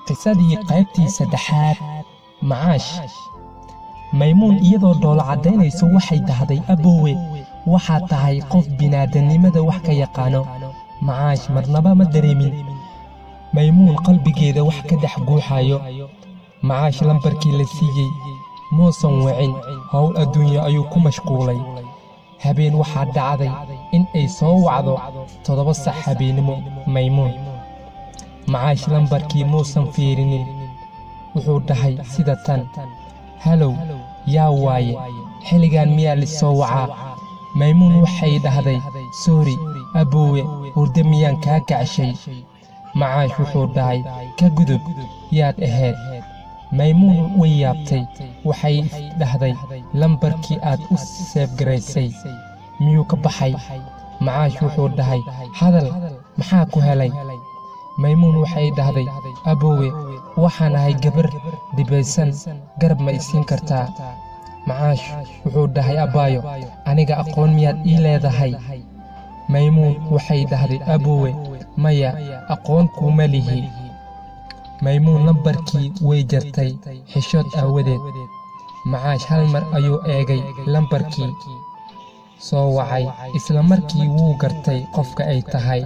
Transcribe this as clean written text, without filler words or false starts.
Qisadii qaybtii saddexaad. Macaash. Maymuun iyadoo dhoolo caddaynayso waxay dahday, "Aboowe, waxaad tahay qof binaadannimada wax ka yaqaano." Macaash marnaba ma dareemin Maymuun qalbigeeda wax ka dhex guuxayo. Macaash lambarkii la siiyey muusan wicin, howl adduunya ayuu ku mashquulay. Habeen waxaa dhacday in ay soo wacdo 7 sax habeennimo Maymuun. Macaash lambarkii muusan fiirinin, wuxuu dhahay sida tan: "Halow, yaa waaye? Xilligan miyaa lisoo wacaa?" Maymuun waxay dhahday, "Sorry aboowe, hurdo miyaan kaa kacshay?" Macaash wuxuu dhahay, "Ka gudub, yaad ahayd?" Maymuun way yaabtay, waxay dhahday, "Lambarkii aad u save garaysay miyuu ka baxay?" Macaash wuxuu dhahay, "Hadal, maxaa ku helay?" Maymuun waxay dhahday, "Aboowe, waxaan ahay gabar dhibaysan, garab ma isiin kartaa?" Macaash wuxuu dhahay, "Abbaayo, aniga aqoon miyaad ii leedahay?" Maymuun waxay dhahday, "Aboowe, maya, aqoon kuuma lihi." Maymuun lambarkii way jartay xishood aawadeed. Macaash hal mar ayuu eegay lambarkii soo wacay, isla markii wuu gartay qofka ay tahay.